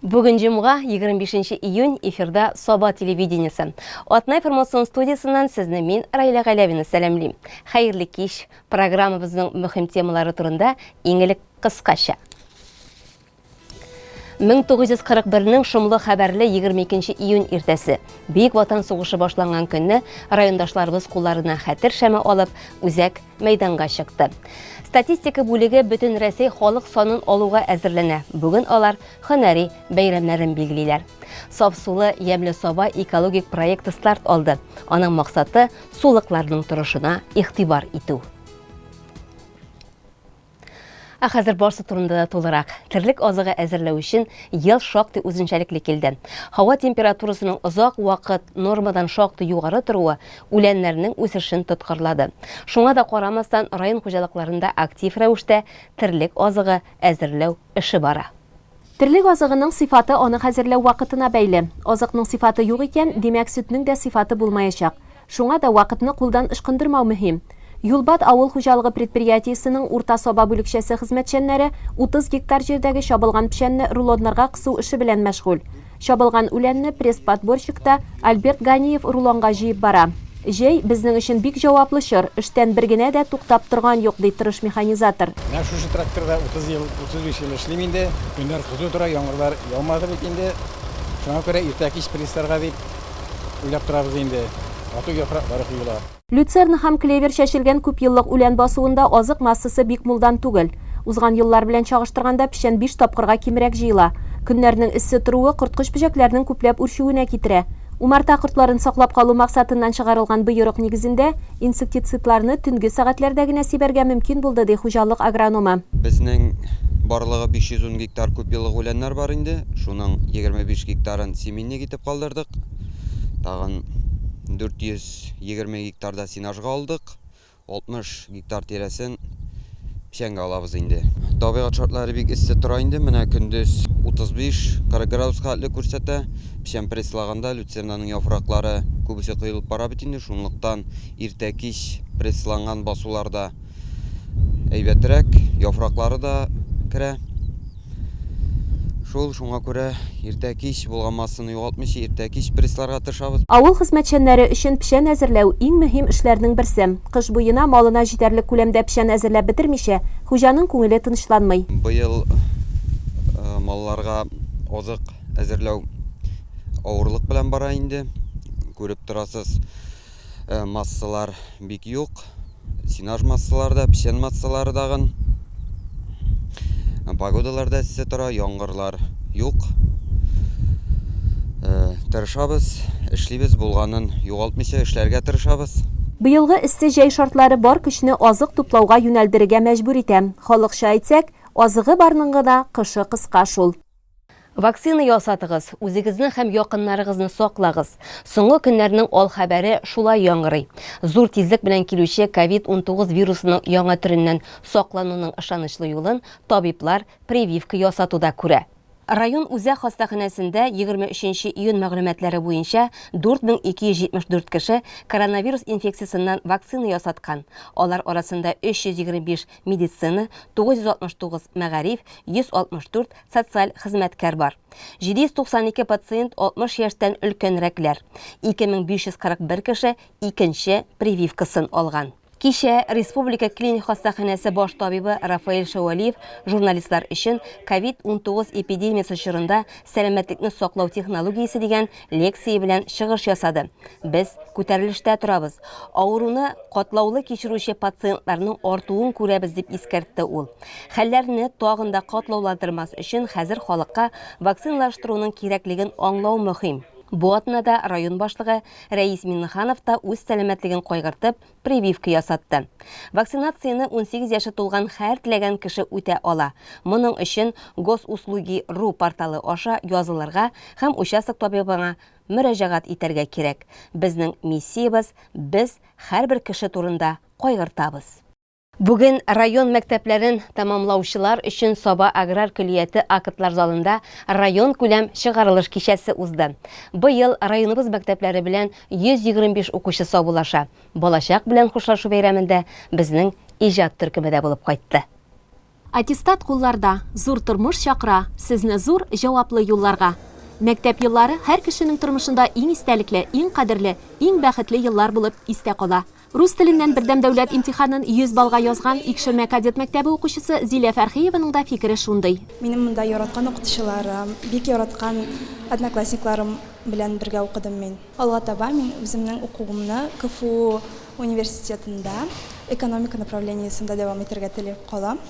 Бүген җомга, 25 июнь, эфирда Саба телевидениесе. Атна информацион студиясеннән сезне мин, Раилә Галәвина сәламлим. Хәерле кич. Программабызның мөһим темалары турында иң элек кыскача. 1941-нең шомлы хәбәрле 22 июнь иртәсе. Бөек Ватан сугышы башланган көнне райондашларыбыз кулларына хәтер шәме алып, үзәк мәйданга чыкты. Статистика бүлеге бөтен Рәсәй халык санын алуга әзерләнә. Бүген алар һөнәри бәйрәмнәрен билгелиләр. Саф сулы Ямьле Саба экологик проекты старт алды. Аның максаты сулыкларның торышына игътибар итү. Ә хәзер барсы турында да тулырак. Терлек азыгы әзерләү өчен ел шактый үзенчәлекле килде. Һава температурасының озак вакыт нормадан шактый югары торуы үләннәрнең үсешен тоткарлады. Шуңа да карамастан, район хуҗалыкларында актив рәвештә терлек азыгы әзерләү эше бара. Терлек азыгының сыйфаты аны хәзерләү вакытына бәйле. Азыкның сыйфаты юк икән, димәк, сөтнең дә сыйфаты булмаячак. Шуңа да вакытны кулдан ычкындырмау мөһим. Юлбат авыл хуҗалыгы предприятиесенең Урта Саба бүлекчәсе хезмәтчәннәре 30 гектар җирдәге чабылган печәнне рулоннарга кысу эше белән мәшгуль. Чабылган үләнне пресс-подборщикта Альберт Ганиев рулонга җыеп бара. Җәй, безнең өчен бик җаваплы чор, эштән бер генә дә туктап торган юк, ди тырыш механизатор. Менә шушы тракторда 30 ел, 35 ел эшлим инде. Көннәр кызу тора, яңгырлар яумады бит инде. Шуңа күрә иртә-кич прессларга дип уйлап торабыз инде. Ату яфраклары коела. Люцерна һәм клевер чәчелгән күпьеллык үлән басуында азык массасы бик мулдан түгел. Узган еллар белән чагыштырганда печән биш тапкырга кимрәк җыела. Көннәрнең эссе торуы корткыч бөҗәкләрнең күпләп үрчүенә китерә. Умарта кортларын саклап калу максатыннан чыгарылган боерык нигезендә инсектицидларны төнге сәгатьләрдә генә сибәргә мөмкин булды, ди хуҗалык агрономы. Безнең барлыгы 510 гектар күпьеллык үләннәр бар инде. Шуның 25 гектарын семенник итеп калдырдык. Тагын 420 гектарда сенажга алдык. 60 гектар тирәсен печәнгә алабыз инде. Табигать шартлары бик эссе тора инде. Менә көндез 35-40 градуска хәтле күрсәтә. Печән пресслаганда люцернаның яфраклары күбесе коелып бара бит инде. Шунлыктан иртә-кич прессланган басуларда әйбәтрәк, яфраклары да керә. Шул, шуңа күрә иртә-кич булган массаны югалтмыйча, иртә-кич прессларга тырышабыз. Авыл хезмәтчәннәре өчен печән әзерләү, иң мөһим эшләрнең берсе. Кыш буена малына җитәрлек күләмдә печән әзерләп бетермичә, хуҗаның күңеле тынычланмый. Быел малларга азык әзерләү авырлык белән бара инде. Күреп торасыз, массалар бик юк. Сенаж массалары да, печән массалары дагын. Погодалар да эссе тора, яңгырлар юк. Э, тырышабыз, эшлибез, булганын югалтмыйча эшләргә тырышабыз. Быелгы эссе җәй шартлары бар көчне азык туплауга юнәлдерергә мәҗбүр итә. Халыкча әйтсәк, азыгы барның гына кышы кыска шул. Вакцина ясатыгыз, үзегезне һәм якыннарыгызны саклагыз. Соңгы көннәрнең ал хәбәре шулай яңгырый. Зур тизлек белән килүче ковид-19 вирусының яңа төреннән саклануның ышанычлы юлын табиблар прививка ясатуда күрә. Район үзәк хастаханәсендә 23 июнь мәгълүматлары буенча 4274 кеше коронавирус инфекциясеннән вакцина ясаткан. Алар арасында 325 медицина, 969 мәгариф, 164 социаль хезмәткәр бар. 792 пациент 60 яшьтән өлкәнрәкләр. 2541 кеше икенче прививкасын алган. Кичә Республика клиник хастаханәсе баш табибы Рафаэль Шәвәлиев журналистлар өчен Ковид-19 эпидемиясе чорында сәламәтлекне саклау технологиясе дигән лекция белән чыгыш ясады. Без күтәрелештә торабыз. Авыруны катлаулы кичерүче пациентларның артуын күрәбез, дип искәртте ул. Хәлләрне тагын да катлауландырмас өчен хәзер халыкка вакциналаштыруның кирәклеген аңлау мөһим. Бу атнада район башлыгы Рәис Миңнеханов та үз сәламәтлеген кайгыртып, прививка ясатты. Вакцинацияне 18 яше тулган һәр теләгән кеше үтә ала. Моның өчен Госуслуги ру порталы аша язылырга һәм участок табибыңа мөрәҗәгать итәргә кирәк. Безнең миссиябез, без һәрбер кеше турында кайгыртабыз. Бүген район мәктәпләрен тәмамлаучылар өчен Саба аграр көллияте актлар залында районкүләм чыгарылыш кичәсе узды. Быел районыбыз мәктәпләре белән 125 укучы саубуллаша. Балачак белән хушлашу бәйрәмендә безнең иҗат төркеме дә булып кайтты. Аттестат кулларда, зур тормыш чакыра сезне зур, җаваплы юлларга. Мәктәп еллары һәр кешенең тормышында иң истәлекле, иң кадерле, иң бәхетле еллар булып истә кала. Рус теленнән бердәм дәүләт имтиханын 100 баллга язган Икшермә кадет мәктәбе укучысы Зилә Фәрхиеваның да фикере шундый. Минем монда яраткан укытучыларым, бик яраткан одноклассникларым белән бергә укыдым мин. Алга таба мин үземнең укуымны КФУ университетында экономика направлениесендә дәвам итәргә теләп калам.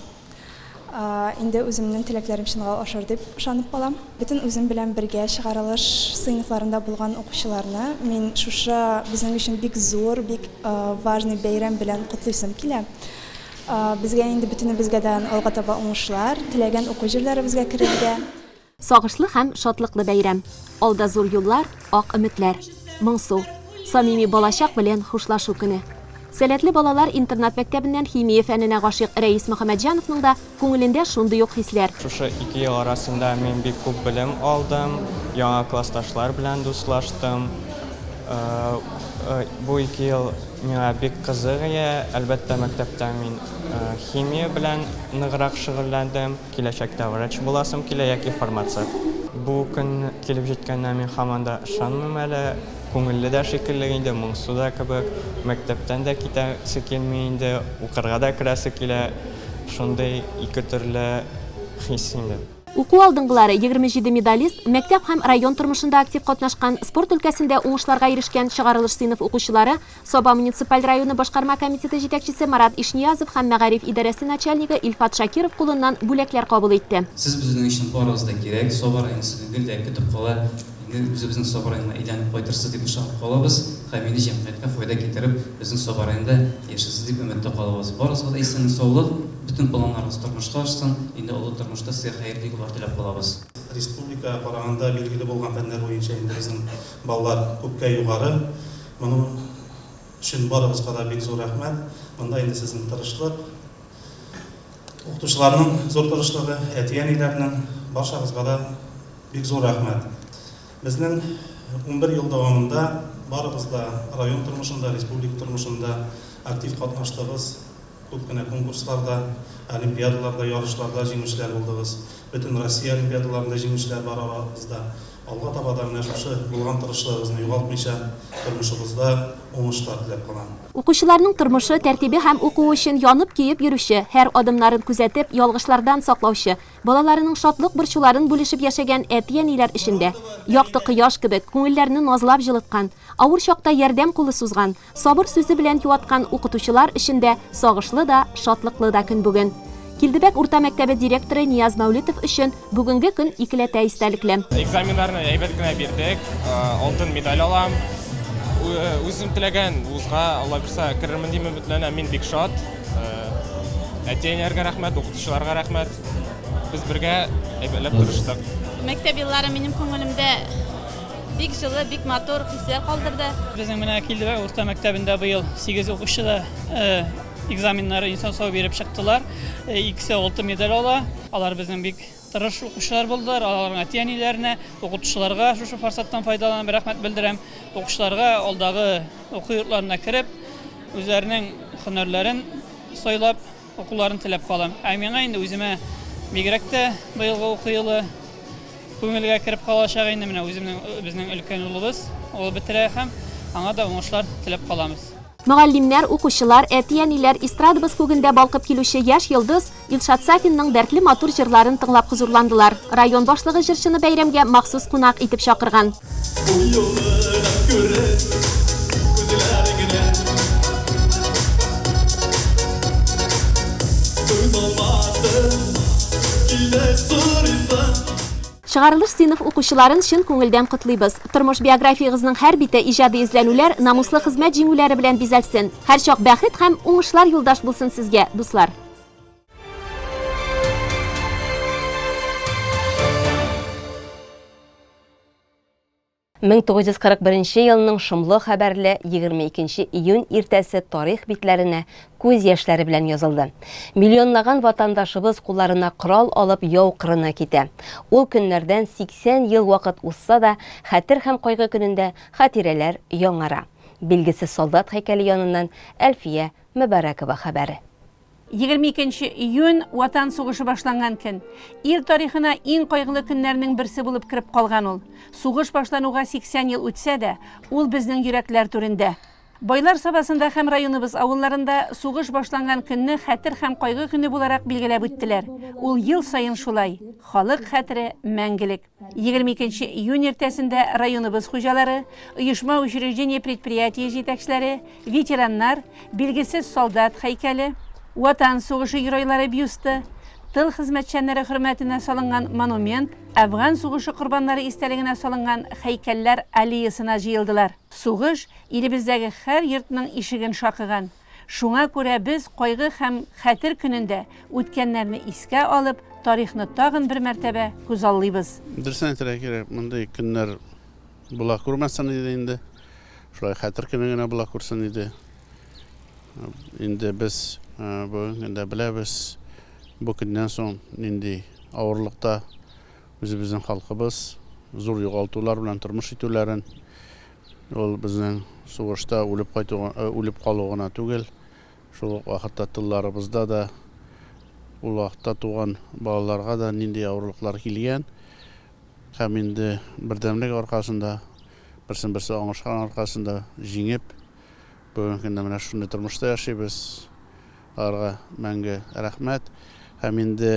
Инде үземнең теләкләрем чынга ашыр дип ышанып калам. Бөтен үзем белән бергә чыгарылыш сыйныфларында булган укучыларны мин шушы безнең өчен бик зур, бик важный бәйрәм белән котлыйсым килә. Безгә инде бөтенебезгә дә алга таба уңышлар, теләгән уку җирләребезгә керергә. Сагышлы һәм шатлыклы бәйрәм. Алда зур юллар, ак өметләр. Моңсу. Самими балачак белән хушлашу көне. Сәләтле балалар интернат-мәктәбеннән химия фәненә гашыйк Рәис Мөхәммәтҗановның да күңелендә шундый ук хисләр. Шушы ике ел арасында мин бик күп белем алдым, яңа классташлар белән дуслаштым. Бу ике ел миңа бик кызык ие. Әлбәттә, мәктәптә мин химия белән ныграк шөгыльләндем. Киләчәктә врач буласым килә яки фармацевт. Бу көн килеп җиткәненә мин һаман да ышанмыйм әле. Күңелле дә шикелле инде, моңсу да кебек. Мәктәптән дә китәсе килми инде, укырга да керәсе килә. Шундый ике төрле хис инде. Уку алдынгылары, 27 медалист, мәктәп һәм район тормышында актив катнашкан, спорт өлкәсендә уңышларга ирешкән чыгарылыш сыйныф укучылары Саба муниципаль районы башкарма комитеты җитәкчесе Марат Ишниязов һәм мәгариф идарәсе начальнигы Илфат Шакиров кулыннан бүләкләр кабул итте. Сез безнең өчен барыгыз да кирәк. Саба районы сезне гел дә көтеп кала. Инде үзебезнең Саба районына әйләнеп кайтырсыз дип ышанып калабыз һәм инде җәмгыятькә файда китереп, безнең Саба районында яшәрсез дип өметтә калабыз. Барыгызга да исәнлек-саулык, бөтен планнарыгыз тормышка ашсын, инде олы тормышта сезгә хәерле юллар теләп калабыз. Республикага караганда билгеле булган фәннәр буенча инде безнең баллар күпкә югары. Моның өчен барыгызга да бик зур рәхмәт. Монда инде сезнең тырышлык, укытучыларның зур тырышлыгы, әти-әниләрнең, барчагызга да бик зур рәхмәт. Безнең 11 ел дәвамында барыгыз да район тормышында, республика тормышында актив катнаштыгыз. Күп кенә конкурсларда, олимпиадаларда, ярышларда җиңүчеләр булдыгыз. Бөтен Россия олимпиадаларында җиңүчеләр бар арагызда. Алга таба да менә шушы булган тырышлыгыгызны югалтмыйча, тормышыгызда уңышлар теләп калам. Укучыларның тормышы, тәртибе һәм укуы өчен янып-көеп йөрүче, һәр адымнарын күзәтеп, ялгышлардан саклаучы, балаларының шатлык-борчуларын бүлешеп яшәгән әти-әниләр өчен дә, якты кояш кебек, күңелләрне назлап җылыткан, авыр чакта ярдәм кулы сузган, Сабыр сүзе белән юаткан укытучылар өчен дә сагышлы да, шатлыклы да көн бүген. Килдебәк урта мәктәбе директоры Нияз Мәүлетов өчен бүгенге көн икеләтә истәлекле. Экзаменнарны әйбәт кенә бирдек, алтын медаль алам. Үзем теләгән вузга, Алла бирса, керермен дип өметләнәм. Мин бик шат. Әти-әниләргә рәхмәт, укытучыларга рәхмәт. Без бергә әйбәтләп тырыштык. Мәктәп еллары минем күңелемдә Бик җылы, бик матур хисләр калдырды. Безнең менә Килдебәк урта мәктәбендә быел 8 укучы да экзаменнары исән-сау биреп чыктылар. Икесе алтын медаль ала. Алар безнең бик тырыш укучылар булдылар. Аларның әти-әниләренә, укытучыларга шушы форсаттан файдаланып рәхмәт белдерәм. Укучыларга алдагы уку йортларына кереп, үзләренең һөнәрләрен сайлап укуларын теләп калам. Ә миңа инде үземә бигрәк тә быелгы уку елы Күңелгә кереп калачак инде менә үземнең безнең өлкән улыбыз, ул бетерә һәм аңа да уңышлар теләп каламыз. Мөгаллимнәр, укучылар, әти-әниләр эстрадабыз күгендә балкып килүче яшь йолдыз Илшат Сафинның дәртле матур җырларын тыңлап хозурландылар. Район башлыгы җырчыны бәйрәмгә махсус кунак итеп чакырган. Чыгарылыш сыйныф укучыларын чын күңелдән котлыйбыз. Тормыш биографиягезнең һәр бите иҗади эзләнүләр, намуслы хезмәт җиңүләре белән бизәлсен. Һәрчак бәхет һәм уңышлар юлдаш булсын сезгә, дуслар! 1941 елның шомлы хәбәрле 22 июнь иртәсе тарих битләренә күз яшьләре белән язылды. Миллионлаган ватандашыбыз кулларына корал алып яу кырына китә. Ул көннәрдән 80 ел вакыт узса да, хәтер һәм кайгы көнендә хатирәләр яңара. Билгесез солдат һәйкәле яныннан Әлфия Мөбарәкова хәбәре. 22 нче июнь, Ватан сугышы башланган көн. Ил тарихына иң кайгылы көннәрнең берсе булып кереп калган ул. Сугыш башлануга 80 ел үтсә дә, ул безнең йөрәкләр түрендә. Байлар Сабасында һәм районыбыз авылларында сугыш башланган көнне Хәтер һәм кайгы көне буларак билгеләп үттеләр. Ул ел саен шулай. Халык хәтере, мәңгелек. 22 нче июнь иртәсендә районыбыз хуҗалары, оешма-учреждение предприятие җитәкчеләре, ветераннар, Билгесез солдат һәйкәле, Ватан сугышы геройлары бюсты, тыл хезмәтчәннәре хөрмәтенә салынган монумент, Әфган сугышы корбаннары истәлегенә салынган һәйкәлләр аллеясына җыелдылар. Сугыш илебездәге һәр йортның ишеген шакыган. Шуңа күрә без кайгы һәм хәтер көнендә үткәннәрне искә алып, тарихны тагын бер мәртәбә күзаллыйбыз. Дөресен әйтергә кирәк, мондый көннәр була күрмәсен иде инде. Шулай хәтер көне генә була күрсен иде. Инде без бүгенге көндә беләбез, бу көннән соң нинди авырлыкта Үзебезнең халкыбыз зур югалтулар белән тормыш итүләрен, ул безнең сугышта үлеп кайту, үлеп калу гына түгел, шул ук вакытта тылларыбызда да, ул вакытта туган балаларга да нинди авырлыклар килгән. Һәм инде бердәмлек аркасында, берсен-берсе аңышкан аркасында җиңеп, бүгенге көндә менә шундый тормышта яшибез. Аларга мәңге рәхмәт. Һәм инде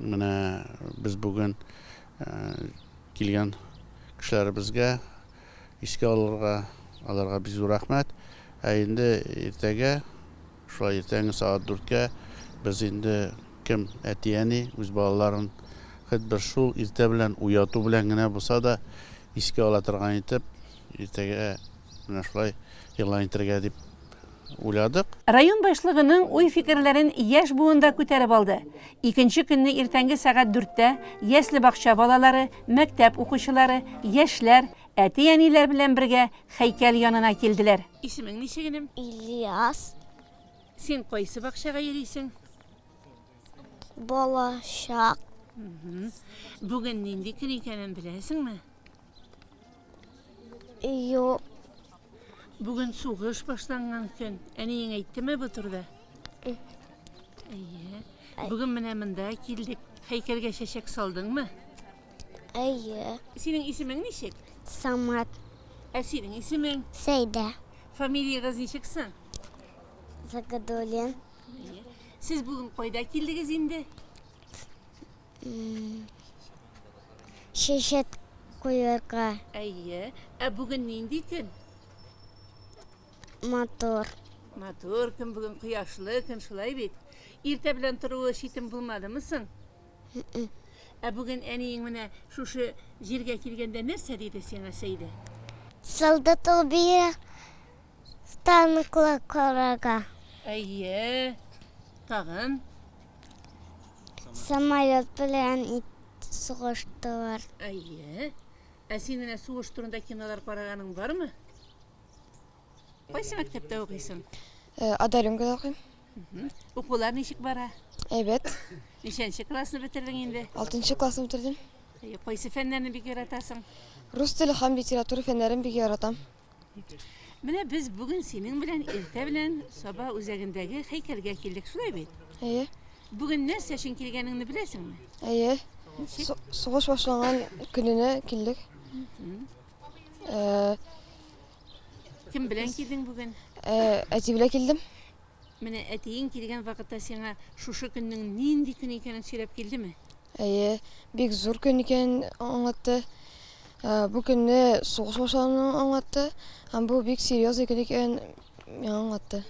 менә без бүген килгән кешеләребезгә искә алырга, аларга бик зур рәхмәт. Ә инде иртәгә, шулай иртәнге сәгать дүрткә без инде кем әти-әни үз балаларын хет бер шул иртә белән уяту белән генә булса да искә ала торган итеп, иртәгә менә шулай игълан итәргә дип уйладык. Район башлыгының уй-фикерләрен яшь буын да күтәреп алды. Икенче көнне иртәнге сәгать дүрттә ясле-бакча балалары, мәктәп укучылары, яшьләр, әти-әниләр белән бергә һәйкәл янына килделәр. Исемең ничек, энем? Ильяс. Син кайсы бакчага йөрисең? Балачак. Бүген нинди көн икәнен беләсеңме? Юк. Бүген сугыш башланган көн. Әниең әйттеме бу турыда? Әйе. Бүген менә монда килдек. Һәйкәлгә чәчәк салдыңмы? Әйе. Синең исемең ничек? Самат. Ә синең исемең? Сәйдә. Фамилиягез ничек соң? Загадуллин. Әйе. Сез бүген кайда килдегез инде? Чәчәк куярга. Әйе. Ә бүген нинди көн? Матур. Матур көн бүген, кояшлы көн, шулай бит? Иртә белән торуы читен булмадымы соң? Ә бүген әниең менә шушы җиргә килгәндә нәрсә диде сиңа, Сәйдә? Солдат убили Танклар карарга. Әйе. Тагын? Самолет белән сугыштылар. Әйе. Ә син менә сугыш турында кинолар караганың бармы? Кайсы мәктәптә укыйсың? Одаренкада укыйм. Укулар ничек бара? Әйбәт. Ничәнче классны бетердең инде? Алтынчы классны бетердем. Әйе, кайсы фәннәрне бик яратасың? Рус теле һәм литература фәннәрен бик яратам. Менә без бүген синең белән иртә белән Саба үзәгендәге һәйкәлгә килдек, шулай бит? Әйе. Бүген нәрсә өчен килгәнеңне беләсеңме? Әйе. Сугыш башланган көненә килдек. Э, Кем белән килдең бүген? Э, әти белән килдем. Менә әтиең килгән вакытта сиңа шушы көннең нинди көн икәнен сөйләп килдеме? Әйе, бик зур көн икәнен аңлатты. Бу көнне сугыш башлануын аңлатты һәм бу бик серьезный көн икәнен миңа аңлатты.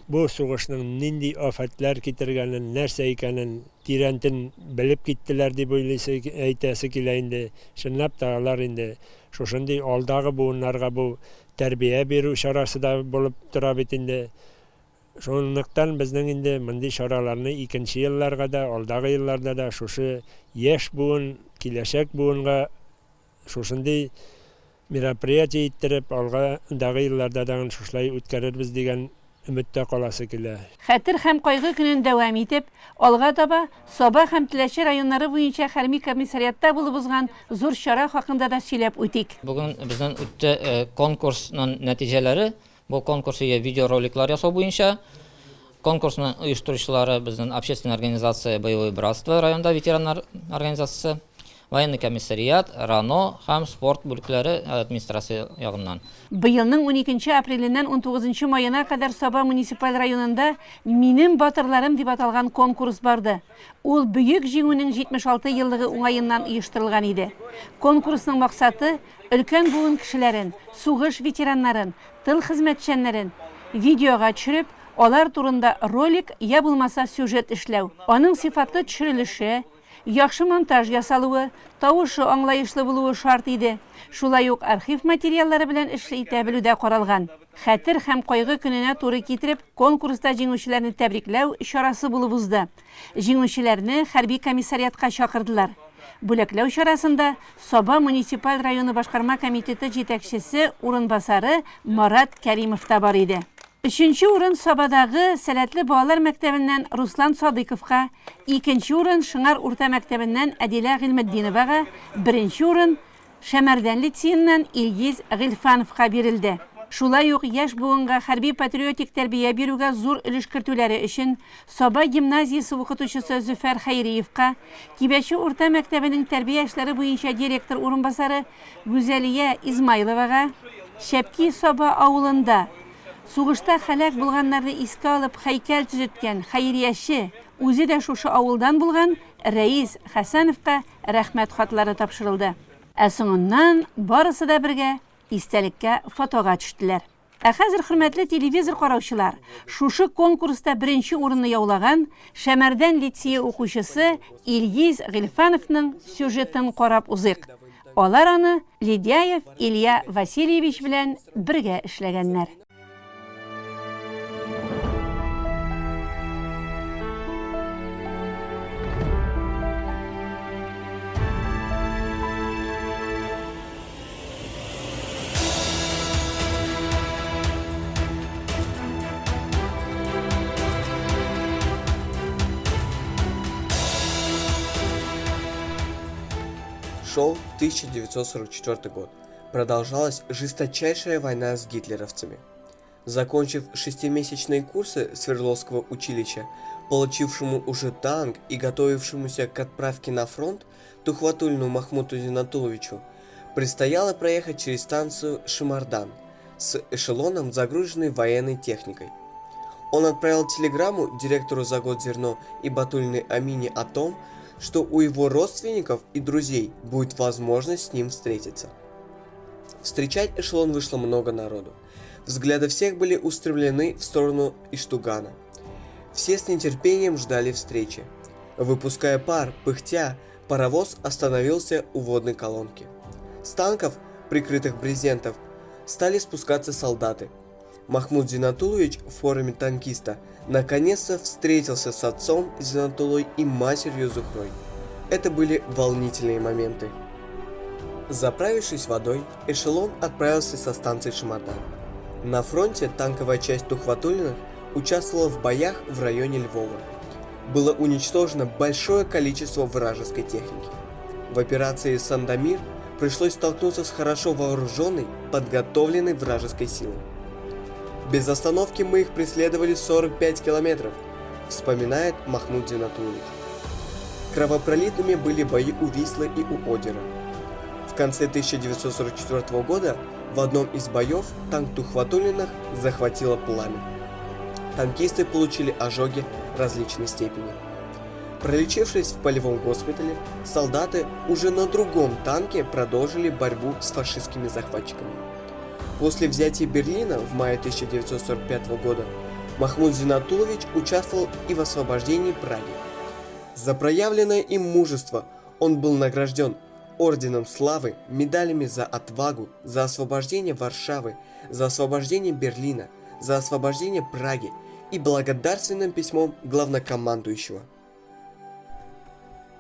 Бу сугышның нинди афәтләр китергәнен, нәрсә икәнен тирәнтен белеп киттеләр дип уйлыйсы, әйтәсе килә инде. Чынлап та алар инде шушындый алдагы буыннарга бу тәрбия бирү чарасы да булып тора бит инде. Шунлыктан безнең инде мондый чараларны икенче елларга да, алдагы елларда да шушы яшь буын, киләчәк буынга шушындый мероприятие иттереп, алга дагы елларда тагын шушылай үткәрербез дигән өметтә каласы килә. Хәтер һәм кайгы көнен дәвам итеп, алга таба Саба һәм Теләче районнары буенча хәрби комиссариатта булып узган зур чара хакында да сөйләп үтик. Бүген безнең үтте конкурсның нәтиҗәләре. Бу конкурс видеороликлар ясау буенча. Конкурсны оештыручылары безнең общественная организация Боевое братство районда ветераннар организациясе, военный комиссариат, РАНО һәм спорт бүлекләре администрация ягыннан. Быелның уникенче апреленнән унтугызынчы маена кадәр Саба муниципаль районында Минем батырларым дип аталган конкурс барды. Ул Бөек Җиңүнең 76 еллыгы уңаеннан оештырылган иде. Конкурсның максаты, өлкән буын кешеләрен, сугыш ветераннарын, тыл хезмәтчәннәрен видеога төшереп, алар турында ролик я булмаса сюжет эшләү. Аның сыйфатлы төшерелеше, яхшы монтаж ясалуы, тавышы аңлаешлы булуы шарт иде. Шулай ук архив материаллары белән эш итә белү дә каралган. Хәтер һәм кайгы көненә туры китереп, конкурста җиңүчеләрне тәбрикләү чарасы булып узды. Җиңүчеләрне хәрби комиссариатка чакырдылар. Бүләкләү чарасында Саба муниципаль районы башкарма комитеты җитәкчесе урынбасары Марат Кәримов та бар иде. Өченче урын Сабадагы сәләтле балалар мәктәбеннән Руслан Садыйковка, икенче урын Шыңар урта мәктәбеннән Әдилә Гыйльметдиновага, беренче урын Шәмәрдән лицееннан Илгиз Гыйльфановка бирелде. Шулай ук яшь буынга хәрби-патриотик тәрбия бирүгә зур өлеш кертүләре өчен Саба гимназиясе укытучысы Зөфәр Хәйриевка, Кибәче урта мәктәбенең тәрбия эшләре буенча директор урынбасары Гүзәлия Измайловага, Чәпки Саба авылында сугышта һәлак булганнарны искә алып һәйкәл төзеткән хәйрияче, үзе дә шушы авылдан булган Рәис Хәсәновка Рәхмәт хатлары тапшырылды. Ә соңыннан барысы да бергә истәлеккә фотога төштеләр. Ә хәзер, хөрмәтле телевизор караучылар, шушы конкурста беренче урынны яулаган Шәмәрдән лицее укучысы Илгиз Гыйльфановның сюжетын карап узыйк. Алар аны Ледяев Илья Васильевич белән бергә эшләгәннәр. Шел 1944 год. Продолжалась жесточайшая война с гитлеровцами. Закончив шестимесячные курсы Свердловского училища, получившему уже танк и готовившемуся к отправке на фронт Тухватуллину Махмуту Зинатуловичу, предстояло проехать через станцию Шимардан с эшелоном, загруженной военной техникой. Он отправил телеграмму директору «Заготзерно» и Батулиной Амине о том, что у его родственников и друзей будет возможность с ним встретиться. Встречать эшелон вышло много народу. Взгляды всех были устремлены в сторону Иштугана. Все с нетерпением ждали встречи. Выпуская пар, пыхтя, паровоз остановился у водной колонки. С танков, прикрытых брезентов, стали спускаться солдаты. Махмуд Зинатулович в форме танкиста наконец-то встретился с отцом Зинатулой и матерью Зухрой. Это были волнительные моменты. Заправившись водой, эшелон отправился со станции Шамардан. На фронте танковая часть Тухватуллиных участвовала в боях в районе Львова. Было уничтожено большое количество вражеской техники. В операции «Сандомир» пришлось столкнуться с хорошо вооруженной, подготовленной вражеской силой. Без остановки мы их преследовали 45 километров, вспоминает Махмуд Зинатулович. Кровопролитными были бои у Вислы и у Одера. В конце 1944 года в одном из боев танк Тухватуллиных захватило пламя. Танкисты получили ожоги различной степени. Пролечившись в полевом госпитале, солдаты уже на другом танке продолжили борьбу с фашистскими захватчиками. После взятия Берлина в мае 1945 года Махмуд Зинатулович участвовал и в освобождении Праги. За проявленное им мужество он был награжден орденом славы, медалями за отвагу, за освобождение Варшавы, за освобождение Берлина, за освобождение Праги и благодарственным письмом главнокомандующего.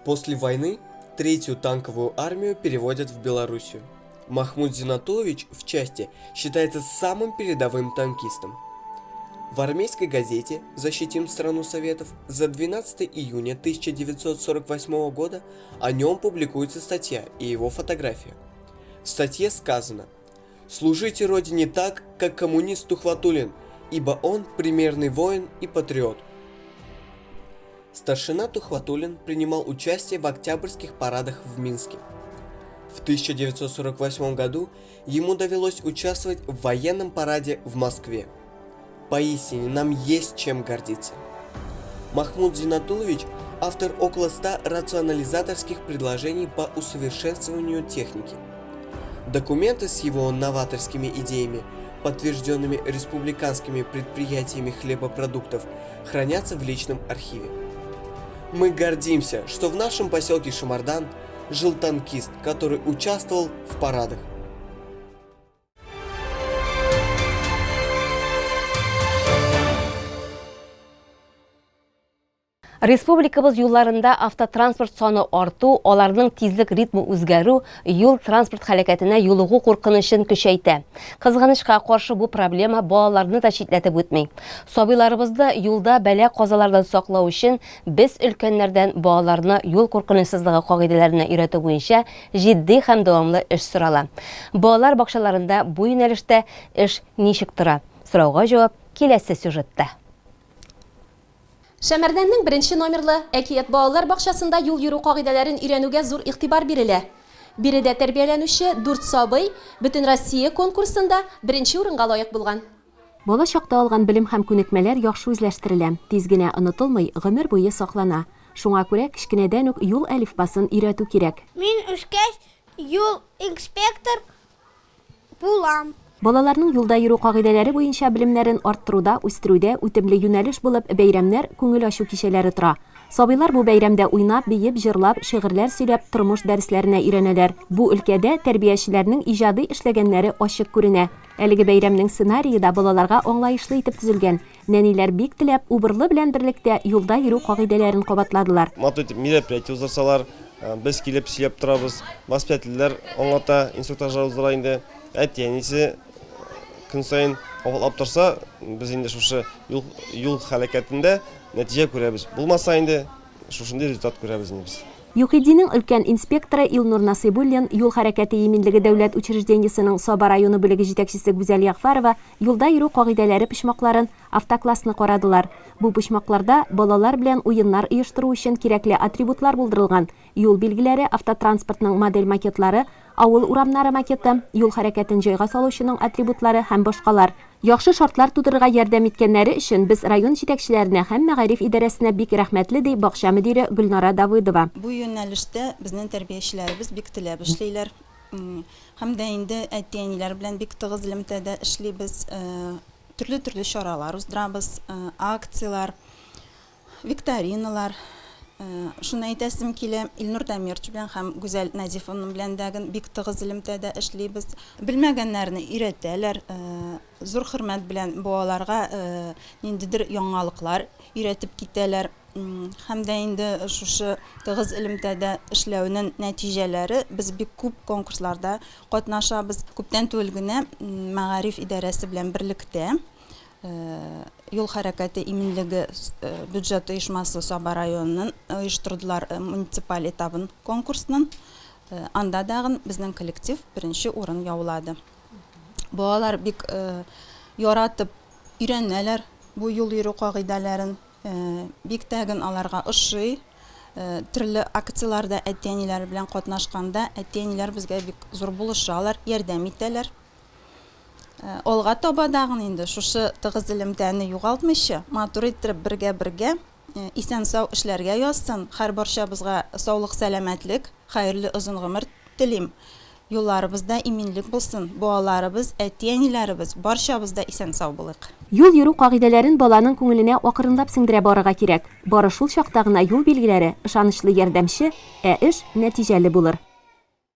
После войны третью танковую армию переводят в Белоруссию. Махмуд Зинатулович в части считается самым передовым танкистом. В армейской газете «Защитим страну Советов» за 12 июня 1948 года о нем публикуется статья и его фотография. В статье сказано: «Служите Родине так, как коммунист Тухватуллин, ибо он примерный воин и патриот. Старшина Тухватуллин принимал участие в октябрьских парадах в Минске. В 1948 году ему довелось участвовать в военном параде в Москве. Поистине нам есть чем гордиться. Махмуд Зинатулович – автор около 100 рационализаторских предложений по усовершенствованию техники. Документы с его новаторскими идеями, подтвержденными республиканскими предприятиями хлебопродуктов, хранятся в личном архиве. Мы гордимся, что в нашем поселке Шамардан жил танкист, который участвовал в парадах. Республикабыз юлларында автотранспорт саны арту, аларның тизлек ритмы үзгәрү юл-транспорт һәлакәтенә юлыгу куркынычын көчәйтә. Кызганычка каршы, бу проблема балаларны да читләтеп үтми. Сабыйларыбызны юлда бәла-казалардан саклау өчен без өлкәннәрдән балаларны юл куркынычсызлыгы кагыйдәләренә өйрәтү буенча җитди һәм дәвамлы эш сорала. Балалар бакчаларында бу юнәлештә эш ничек тора? Сорауга җавап киләсе сюжетта. Шәмәрдәннең беренче номерлы Әкият балалар бакчасында юл йөрү кагыйдәләрен өйрәнүгә зур игътибар бирелә. Биредә тәрбияләнүче дүрт сабый Бөтенроссия конкурсында беренче урынга лаек булган. Бала чакта алган белем һәм күнекмәләр яхшы үзләштерелә, тиз генә онытылмый, гомер буе саклана. Шуңа күрә кечкенәдән үк юл әлифбасын өйрәтү кирәк. Мин үскәч юл инспектор булам. Балаларның юлда йөрү кагыйдәләре буенча белемнәрен арттыруда, үстерүдә үтемле юнәлеш булып бәйрәмнәр, күңел ачу кичәләре тора. Сабыйлар бу бәйрәмдә уйнап, биеп, җырлап, шигырьләр сөйләп, тормыш дәресләренә өйрәнәләр. Бу өлкәдә тәрбиячеләрнең иҗади эшләгәннәре ачык күренә. Әлеге бәйрәмнең сценарие да балаларга аңлаешлы итеп төзелгән. Нәниләр бик теләп, Убырлы белән берлектә юлда йөрү кагыйдәләрен кабатладылар. Матур итеп мероприятие уздырсалар, без килеп сөйләп торабыз. Воспитательләр аңлата, инструктажлар уздыра инде. Әти-әнисе көн саен кабатлап торса, без инде шушы юл, юл хәрәкәтендә нәтиҗә күрәбез. Булмаса инде, шушындый результат күрәбез инде без. ЮХИДИнең өлкән инспекторы Илнур Насыйбуллин, Юл хәрәкәте иминлеге дәүләт учреждениесенең Саба районы бүлеге җитәкчесе Гүзәл Ягъфәрова юлда йөрү кагыйдәләре почмакларын, автоклассны карадылар. Бу почмакларда балалар белән уеннар оештыру өчен кирәкле атрибутлар булдырылган, юл билгеләре, автотранспортның модель макетлары, авыл урамнары макеты, юл хәрәкәтен җайга салучының атрибутлары һәм башкалар. Яхшы шартлар тудырырга ярдәм иткәннәре өчен без район җитәкчеләренә һәм мәгариф идарәсенә бик рәхмәтле, ди бакча мөдире Гөлнара Давыдова. Бу юнәлештә безнең тәрбиячеләребез бик теләп эшлиләр. Һәм дә инде әти-әниләр белән бик тыгыз элемтәдә эшлибез. Төрле-төрле чаралар уздырабыз, акцияләр. Викториналар. Шуны әйтәсем килә, Илнур Дамирович белән һәм Гүзәл Назифовна белән дә бик тыгыз элемтәдә эшлибез. Белмәгәннәрне өйрәтәләр. Зур хөрмәт белән балаларга ниндидер яңалыклар өйрәтеп китәләр. Һәм дә инде шушы тыгыз элемтәдә эшләүнең нәтиҗәләре, без бик күп конкурсларда катнашабыз. Күптән түгел генә мәгариф идарәсе белән берлектә Юл хәрәкәте иминлеге бюджет оешмасы Саба районыннан оештырдылар муниципаль этабын конкурсның. Анда дагын безнең коллектив беренче урын яулады. Балалар бик яратып өйрәнәләр бу юл йөрү кагыйдәләрен. Бик тәген аларга ошый. Төрле акцияләрдә әти-әниләре белән катнашканда әти-әниләр безгә бик зур булышалар, ярдәм итәләр. Алга таба дагын инде шушы тыгыз элемтәне югалтмыйча, матур иттереп бергә-бергә исән-сау эшләргә язсын. Һәр барчабызга саулык-сәламәтлек, хәерле озын гомер телим. Юлларыбызда иминлек булсын, балаларыбыз, әти-әниләребез, барчабыз да исән-сау булыйк. Юл йөрү кагыйдәләрен баланың күңеленә акрынлап сеңдерә барырга кирәк. Бары шул чакта гына юл билгеләре, ышанычлы ярдәмче, ә эш нәтиҗәле булыр.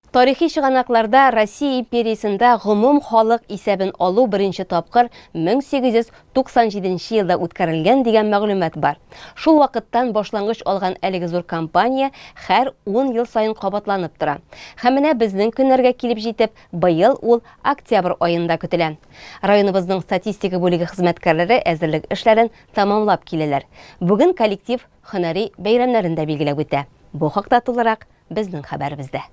Тарихи чыганакларда Россия империясендә гомум халык исәбен алу беренче тапкыр 1897 нче елда үткәрелгән дигән мәгълүмат бар. Шул вакыттан башлангыч алган әлеге зур кампания һәр ун ел саен кабатланып тора. Һәм менә безнең көннәргә килеп җитеп, быел ул октябрь аенда көтелә. Районыбызның статистика бүлеге хезмәткәрләре әзерлек эшләрен тәмамлап киләләр. Бүген коллектив һөнәри бәйрәмнәрен дә билгеләп үтә. Бу хакта тулырак безнең хәбәребездә.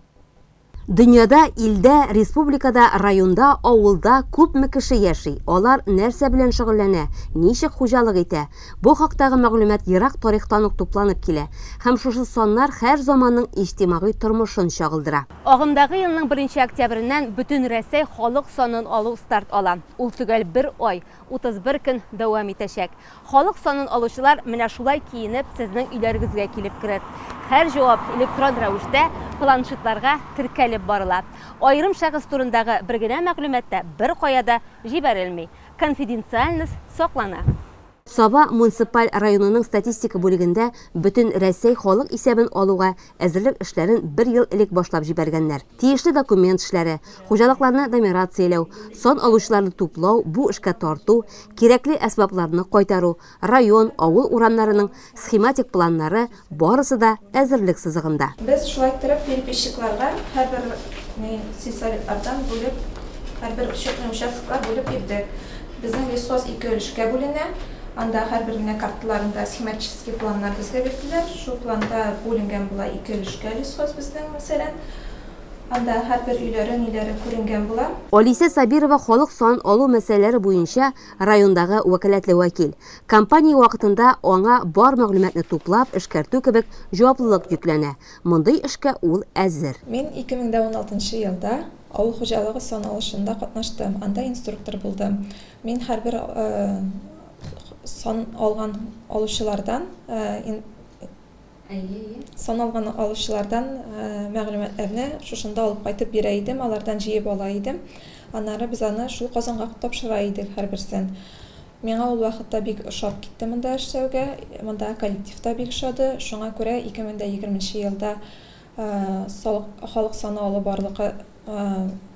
Дөньяда, илдә, республикада, районда, авылда күпме кеше яши, алар нәрсә белән шөгыльләнә, ничек хуҗалык итә? Бу хактагы мәгълүмат ерак тарихтан ук тупланып килә һәм шушы саннар һәр заманның иҗтимагый тормышын чагылдыра. Агымдагы елның беренче октябреннән Бөтенрәсәй халык санын алу старт ала. Ул төгәл бер ай, 31 көн дәвам итәчәк. Халык санын алучылар менә шулай киенеп сезнең өйләрегезгә килеп керер. Һәр җавап электрон рәвештә планшетларга теркәлеп барыла. Аерым шәхес турындагы бер генә мәгълүмат та беркая да җибәрелми. Конфиденциальность саклана. Саба муниципаль районының статистика бүлегендә бөтен Рәсәй халык исәбен алуга әзерлек эшләрен бер ел элек башлап җибәргәннәр. Тиешле документ эшләре, хуҗалыкларны нумерацияләү, сан алучыларны туплау, бу эшкә тарту, кирәкле әсбапларны кайтару, район, авыл урамнарының схематик планнары, барысы да әзерлек сызыгында. Без шулай иттереп переписчикларга һәрбер ни сельсоветлардан бүлеп, һәрбер счетный участоклар бүлеп бирдек. Безнең лесхоз ике өлешкә бүленә. Анда һәрбер генә карталарында схематический планнар безгә бирделәр. Шул планда бүленгән була ике өлешкә лесхоз безнең, мәсәлән. Анда һәрбер өйләре, ниләре күренгән була. Алисә Сабирова халык санын алу мәсьәләләре буенча райондагы вәкаләтле вәкил. Кампания вакытында аңа бар мәгълүматны туплап, эшкәртү кебек җаваплылык йөкләнә. Мондый эшкә ул әзер. Мин 2016 нчы елда авыл хуҗалыгы сан алышында катнаштым, анда инструктор булдым. Мин һәрбер сан алган алучылардан Саналган алучылардан мәгълүматларны шушында алып кайтып бирә идем, алардан җыеп ала идем. Аннары без аны шул Казанга тапшыра идек һәрберсен. Миңа ул вакытта бик ошап китте монда эшләүгә, монда коллектив та бик ошады. Шуңа күрә 2020 нче елда халык саны алу барлыкка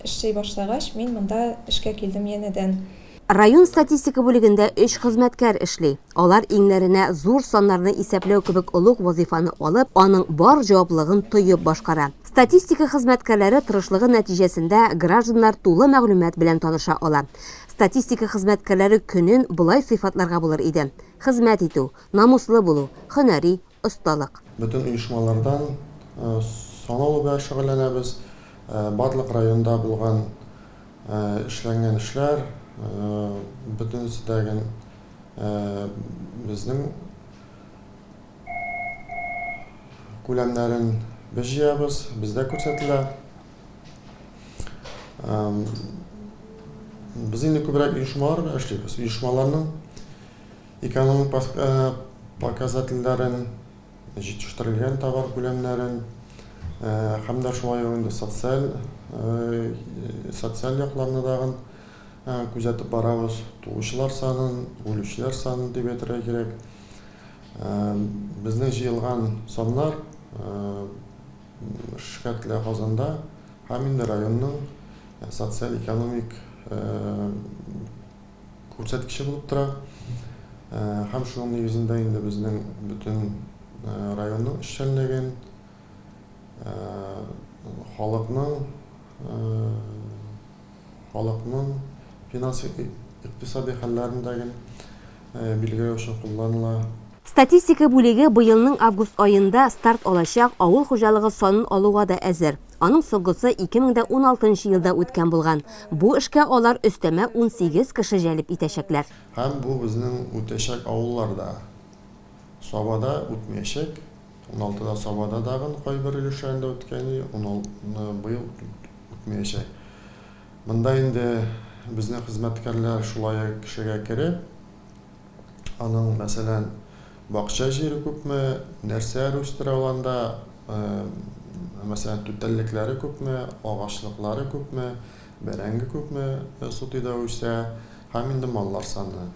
Эшли башлагач, мин монда эшкә килдем янәдән. Район статистика бүлегендә өч хезмәткәр эшли. Алар иңнәренә зур саннарны исәпләү кебек олуг вазыйфаны алып, аның бар җаваплылыгын тоеп башкара. Статистика хезмәткәрләре тырышлыгы нәтиҗәсендә гражданнар тулы мәгълүмат белән таныша ала. Статистика хезмәткәрләре көнен болай сыйфатларга булыр иде, хезмәт итү, намуслы булу, һөнәри осталык. Бөтен оешмалардан сан алу белән шөгыльләнәбез. Барлык районда булган эшләнгән эшләр, бөтенесе дә безнең күләмнәрен без җыябыз, бездә күрсәтелә. Без инде күбрәк оешмалар белән эшлибез. Оешмаларның Экономик показательләрен, җитештерелгән товар күләмнәрен һәм дә шулай ук инде социаль социаль якларны тагын күзәтеп барабыз. Туучылар санын, үлүчеләр санын дип әйтергә кирәк. Безнең җыелган саннар эшкәртелә Казанда һәм инде районның социаль-экономик күрсәткече булып тора. Һәм шуның нигезендә инде безнең бөтен районның эшчәнлеген, халыкның халыкның финанс икътисади хәлләрен дә билгеләү өчен кулланыла. Статистика бүлеге быелның август аенда старт алачак авыл хуҗалыгы санын алуга да әзер. Аның соңгысы 2016 нчы елда үткән булган. Бу эшкә алар өстәмә 18 кеше җәлеп итәчәкләр. Һәм бу безнең үтәчәк авылларда. Сабада үтмәячәк. Уналтыда Сабада тагын кайбер өлешләрендә үткән иде, быел үтмәячәк. Монда инде безнең хезмәткәрләр шулай ук кешегә кереп, Аның, мәсәлән, бакча җире күпме, нәрсәләр үстерә ул анда, мәсәлән, түтәллекләре күпме, агачлыклары күпме, бәрәңге күпме сутыйда үсә һәм инде маллар саны.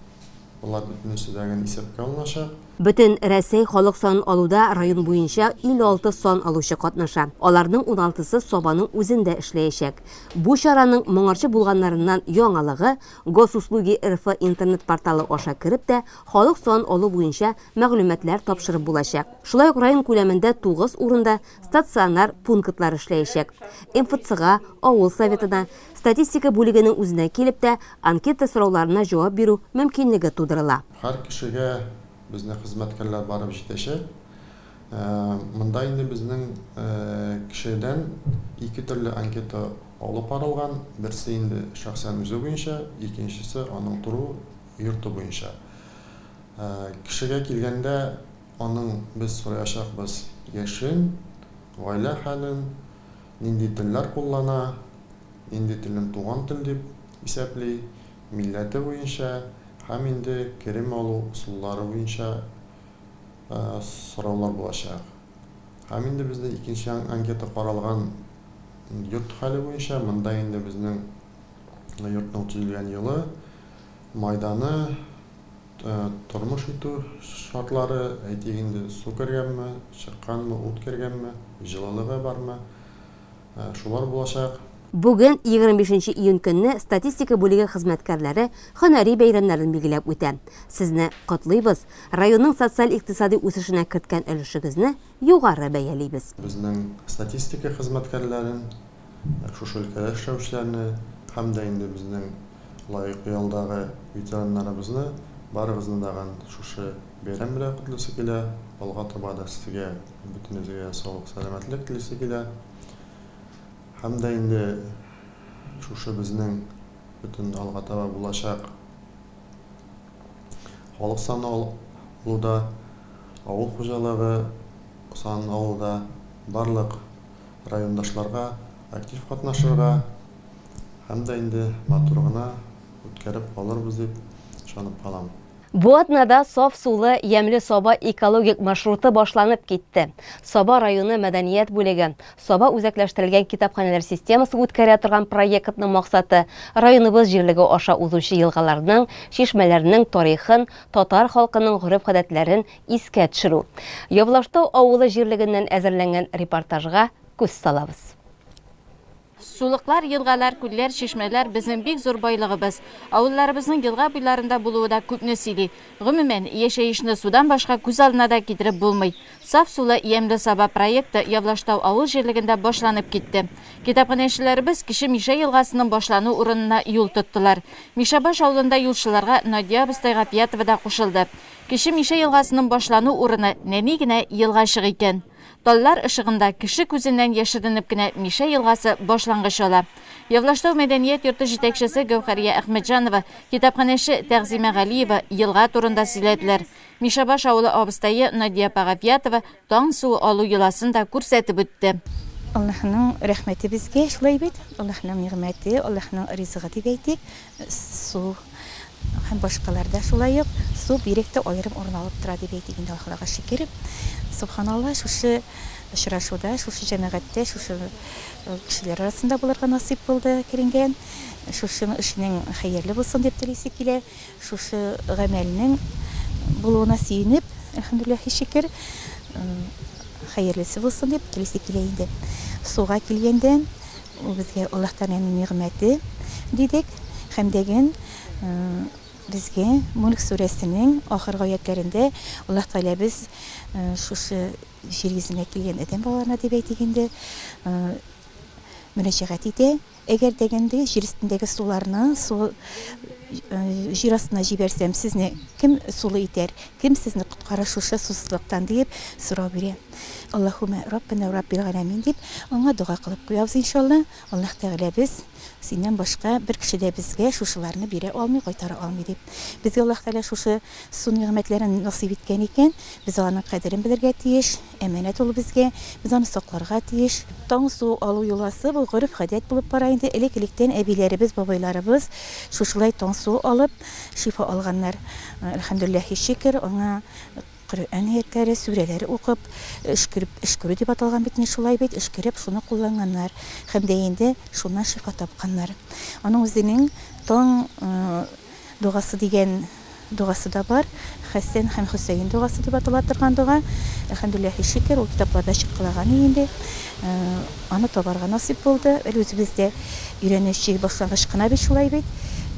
Болар бөтенесе дә гел исәпкә алыначак. Бөтен Рәсәй халык санын алуда район буенча 56 сан алучы катнаша. Аларның уналтысы Сабаның үзендә эшләячәк. Бу чараның моңарчы булганнарыннан яңалыгы, Госуслуги РФ интернет-порталы аша кереп тә халык санын алу буенча мәгълүматлар тапшырып булачак. Шулай ук район күләмендә тугыз урында стационар пунктлар эшләячәк. МФЦга, авыл Советына, статистика бүлегенең үзенә килеп тә анкета сорауларына җавап бирү мөмкинлеге тудырыла. Һәр кешегә безнең хезмәткәрләр барып җитәчәк. Монда инде безнең кешедән ике төрле анкета алу каралган, берсе инде шәхсән үзе буенча, икенчесе аның тору йорты буенча. Кешегә килгәндә, аның без сораячакбыз яшен, гаилә хәлен, нинди телләр куллана, нинди телен туган тел дип исәпли, милләте буенча һәм инде керем алу ысуллары буенча сораулар булачак. Һәм инде бездә икенче анкета каралган йорт хәле буенча, монда инде безнең йортның төзелгән елы, майданы, тормыш итү шартлары, әйтик инде, су кергәнме, чыкканмы, ут кергәнме, җылылыгы бармы, шулар булачак. Бүген, 25 нче июнь көнне статистика бүлеге хезмәткәрләре һөнәри бәйрәмнәрен билгеләп үтә. Сезне котлыйбыз, районның социаль-икътисади үсешенә керткән өлешегезне югары бәялибез. Безнең статистика хезмәткәрләрен, шушы өлкәдә эшләүчеләрне һәм дә инде безнең лаеклы ялдагы ветераннарыбызны барыгызны дагын шушы бәйрәм белән котлыйсы килә. Алга таба да сезгә, бөтенегезгә саулык-сәламәтлек телисе килә. Һәм дә инде шушы безнең бөтен алга таба булачак халык саны алуда, авыл хуҗалыгы санын алуда барлык райондашларга актив катнашырга һәм дә инде матур гына үткәреп калырбыз дип ышанып калам. Бу атнада саф сулы Ямьле Саба экологик маршруты башланып китте. Саба районы мәдәният бүлеге, Саба үзәкләштерелгән китапханәләр системасы үткәрә торган проектның максаты, районыбыз җирлеге аша узучы елгаларның, чишмәләрнең тарихын, татар халкының гореф-гадәтләрен искә төшерү. Явлаштау авылы җирлегеннән әзерләнгән репортажга күз салабыз. Сулыклар, елгалар, күлләр, чишмәләр, безнең бик зур байлыгыбыз. Авылларыбызның елга буйларында булуы да күпне сөйли. Гомумән, яшәешне судан башка күз алдына да китереп булмый. Саф сулы Ямьле Саба проекты Явлаштау авыл җирлегендә башланып китте. Китапханәчеләребез Кече Мишә елгасының башлану урынына юл тоттылар. Мишәбаш авылында юлчыларга Надия абыстай Гафиятова да кушылды. Кече Мишә елгасының башлану урыны нәни генә елгачык икән. Таллар ышыгында кеше күзеннән яшеренеп кенә Мишә елгасы башлангыч ала. Явлаштау мәдәният йорты җитәкчесе Гәүһәрия Әхмәтҗанова, китапханәче Тәгъзимә Галиева елга турында сөйләделәр. Мишәбаш авылы абыстае Надия апа Гафиятова таң суы алу йоласын да күрсәтеп үтте. Аллаһының рәхмәте безгә, шулай бит? Аллаһының нигъмәте, Аллаһының ризыгы дип әйтик. Су һәм башкалар да шулай ук. Су бигрәк тә аерым урын алып тора дип әйтик инде, Аллага шөкер. Сөбханалла, шушы очрашуда, шушы җәмәгатьтә, шушы кешеләр арасында булырга насыйп булды, керенгән. Шушы эшнең хәерле булсын дип телисе килә. Шушы гамәлнең булуына сөенеп, әлхәмдүлилләһи шөкер, хәерлесе булсын дип телисе килә инде. Суга килгәндә, Ул безгә Аллаһ Тәгаләнең нигъмәте, дидек. Һәм дәген безгә Мүлк сүрәсенең ахыргы аятьләрендә Аллаһ Тәгаләбез шушы җир йөзенә килгән адәм балаларына дип әйтик инде, мөрәҗәгать итә. Әгәр дәген ди, җир өстендәге суларны су җир астына җибәрсәм, сезне кем сулы итәр, кем сезне коткарыр шушы сусызлыктан диеп сорау бирә. Аллаһумә Раббана вә Раббил галәмин дип, аңа дога кылып куябыз, иншалла. Аллаһ Тәгаләбез, синнән башка бер кеше дә безгә шушыларны бирә алмый, кайтара алмый, дип. Безгә Аллаһ Тәгалә шушы су нигъмәтләрен насыйп иткән икән, без аларның кадерен белергә тиеш, әманәт ул безгә, без аны сакларга тиеш. Таң суы алу йоласы бу гореф-гадәт булып бара инде. Элек-электән әбиләребез, бабайларыбыз шушылай таң суы алып, шифа алганнар. Әлхәмдүлилләһи шөкер, аңа Коръән аятьләре, сүрәләре укып, өшкереп, өшкерү дип аталган бит инде шулай бит, өшкереп шуны кулланганнар һәм дә инде шуннан шифа тапканнар. Аның үзенең таң догасы дигән догасы да бар, Хәсән һәм Хөсәен догасы дип атала торган дога. Әлхәмдүлилләһи шөкер, ул китапларда чыккалаган инде. Аны табарга насыйп булды. Әле үзебез дә өйрәнүче башлангыч кына бит шулай бит.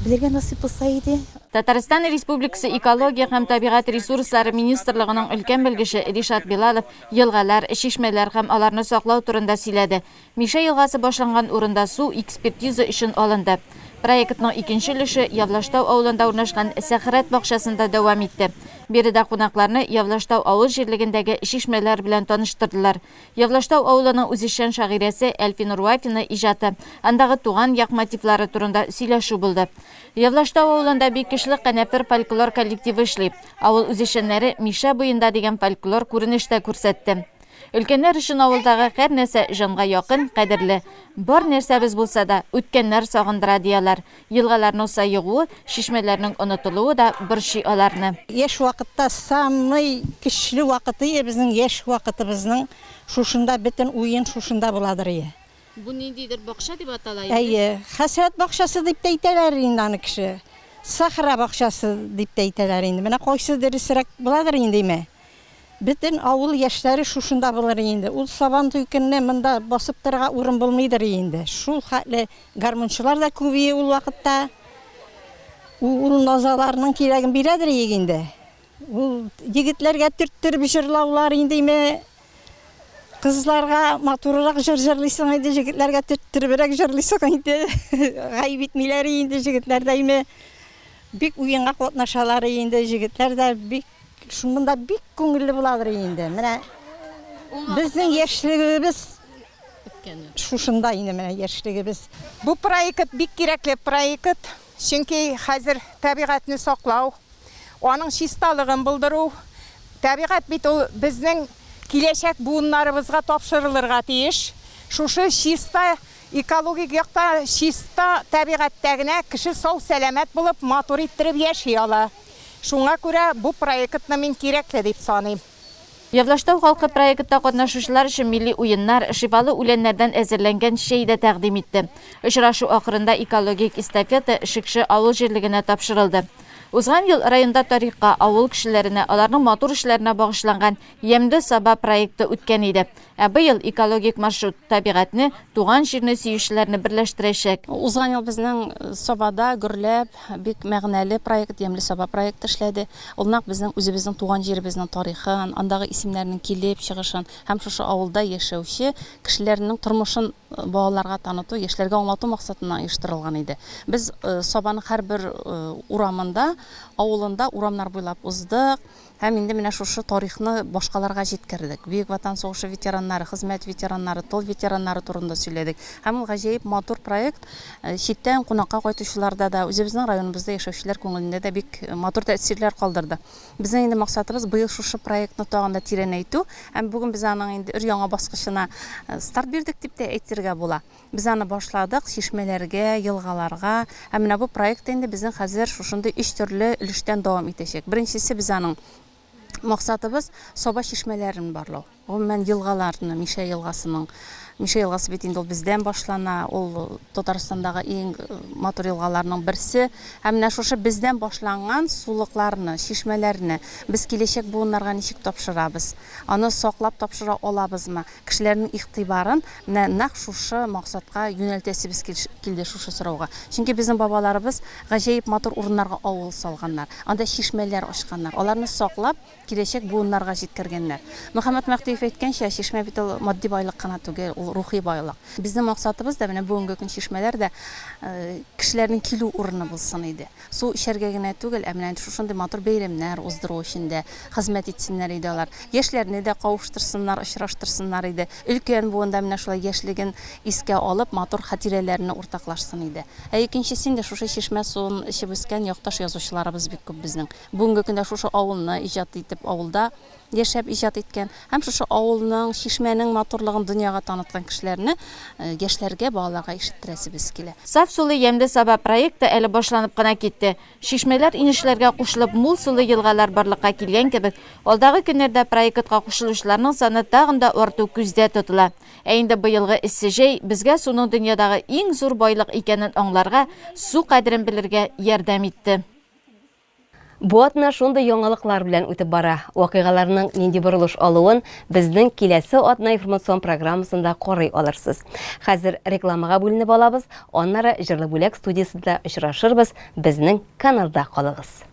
Белергә насыйп булса иде. Татарстан Республикасы Экология һәм табигать ресурслары министрлыгының өлкән белгече Ришат Билалов елгалар, чишмәләр һәм аларны саклау турында сөйләде. Мишә елгасы башланган урында су экспертиза өчен алынды. Проектның икенче өлеше Явлаштау авылында урнашкан Сәхрәт бакчасында дәвам итте. Биредә кунакларны Явлаштау авыл җирлегендәге чишмәләр белән таныштырдылар. Явлаштау авылының үзешчән шагыйрәсе Әлфинур Вафина иҗаты, андагы туган як мотивлары турында сөйләшү булды. Явлаштау авылында бик көчле Канәфер фольклор коллективы эшли. Авыл үзешчәннәре Мишә буенда дигән фольклор күренеш тә күрсәтте. Өлкәннәр өчен авылдагы һәр нәрсә җанга якын, кадерле. Бар нәрсәбез булса да, үткәннәр сагындыра, ди алар. Елгаларның саегуы, чишмәләрнең онытылуы да борчый аларны. Яшь вакытта самый көчле вакыты ие безнең яшь вакытыбызның шушында бөтен уен шушында буладыр ие. Бу ниндидер бакча дип атала инде? Әйе, хәсрәт бакчасы дип тә әйтәләр инде аны кеше. Сахра бакчасы дип тә әйтәләр инде. Менә кайсы дөресрәк буладыр инде име. Бөтен авыл яшьләре шушында булыр инде. Ул Сабантуй көнне монда басып торырга урын булмыйдыр инде. Шул хәтле гармунчылар да күп ие ул вакытта. Ул Назаларның кирәген бирәдер иек инде. Ул егетләргә төрттереп җырлаулар индеме, кызларга матуррак җыр җырлыйсың инде, җегетләргә төрттеребрәк җырлыйсың инде. Гаеп итмиләр инде җегетләр дә име. Бик уенга катнашалар инде җегетләр дә бик Шунда бик күңелле буладыр инде. Менә безнең яшьлегебез шушында инде менә яшьлегебез. Бу проект бик кирәкле проект, чөнки хәзер табигатьне саклау, аның чисталыгын булдыру, табигать бит ул безнең киләчәк буыннарыбызга тапшырылырга тиеш. Шушы чиста, экологик якта чиста табигатьтә генә кеше сау-сәламәт булып, матур иттереп яши ала. Шуңа күрә бу проектны мин кирәкле дип саныйм. Явлаштау халкы проектта катнашучылар өчен милли уеннар, шифалы үләннәрдән әзерләнгән чәй дә тәкъдим итте. Очрашу ахырында экологик эстафета Шекше авыл җирлегенә тапшырылды. Узган ел районда тарихка, авыл кешеләренә, аларның матур эшләренә багышланган Ямьле Саба проекты үткән иде. Ә быел экологик маршрут табигатьне, туган җирне сөючеләрне берләштерәчәк. Узган ел безнең Сабада гөрләп, бик мәгънәле проект, Ямьле Саба проекты эшләде. Ул нәкъ безнең үзебезнең туган җиребезнең тарихын, андагы исемнәрнең килеп чыгышын һәм шушы авылда яшәүче кешеләрнең тормышын балаларга таныту, яшьләргә аңлату максатыннан оештырылган иде. Без Сабаның һәрбер урамында, авылында урамнар буйлап уздык. Һәм инде менә шушы тарихны башкаларга җиткердек. Бөек Ватан сугышы ветераннары, хезмәт ветераннары, тыл ветераннары турында сөйләдек. Һәм ул гаҗәеп матур проект. Читтән кунакка кайтучыларда да, үзебезнең районыбызда яшәүчеләр күңелендә дә бик матур тәэсирләр калдырды. Безнең инде максатыбыз быел шушы проектны тагын да тирәнәйтү. Һәм бүген без аның инде өр-яңа баскычына старт бирдек дип тә әйтергә була. Без аны башладык, чишмәләргә, елгаларга. Һәм менә бу проект инде безнең хәзер шушындый өч төрле өлештән дәвам итәчәк. Беренчесе, без аның максатыбыз, Саба чишмәләрен барлау. Гомумән, елгаларны, Мишә елгасының, Мишә елгасы бит инде ул бездән башлана, ул Татарстандагы иң матур елгаларның берсе. Һәм менә шушы бездән башланган сулыкларны, чишмәләрне без киләчәк буыннарга ничек тапшырабыз? Аны саклап тапшыра алабызмы? Кешеләрнең игътибарын менә нәкъ шушы максатка юнәлтәсебез килде шушы сорауга. Чөнки безнең бабаларыбыз гаҗәеп матур урыннарга авыл салганнар, анда чишмәләр ачканнар, аларны саклап, киләчәк буыннарга җиткергәннәр. Мөхәммәт Мәһдиев әйткәнчә, чишмә бит ул матди байлык кына түгел, ул рухи байлык. Безнең максатыбыз да менә бүгенге көн чишмәләр дә кешеләрнең килү урыны булсын иде. Су эчәргә генә түгел, ә менә шушындый матур бәйрәмнәр уздыру өчен дә хезмәт итсеннәр иде алар. Яшьләрне дә кавыштырсыннар, очраштырсыннар иде. Өлкән буын да менә шулай яшьлеген искә алып, матур хатирәләрне уртаклашсын иде. Ә икенчесе инде шушы чишмә суын эчеп үскән якташ язучыларыбыз бик күп безнең. Бүгенге көндә шушы авылны иҗат итеп, авылда яшәп иҗат иткән һәм шушы авылның, чишмәнең матурлыгын дөньяга таныткан кешеләрне яшьләргә, балаларга ишеттерәсебез килә. Саф сулы ямьле Саба проекты әле башланып кына китте. Чишмәләр инешләргә кушылып мул сулы елгалар барлыкка килгән кебек, алдагы көннәрдә проектка кушылучыларның саны тагын да арту күздә тотыла. Ә инде быелгы эссе җәй безгә суның дөньядагы иң зур байлык икәнен аңларга, су кадерен белергә ярдәм итте. Бу атна шундый яңалыклар белән үтеп бара. Вакыйгаларның нинди борылыш алуын безнең киләсе атна информацион программасында карый алырсыз. Хәзер рекламага бүленеп алабыз, аннары Җырлы бүләк студиясендә очрашырбыз, безнең каналда калыгыз.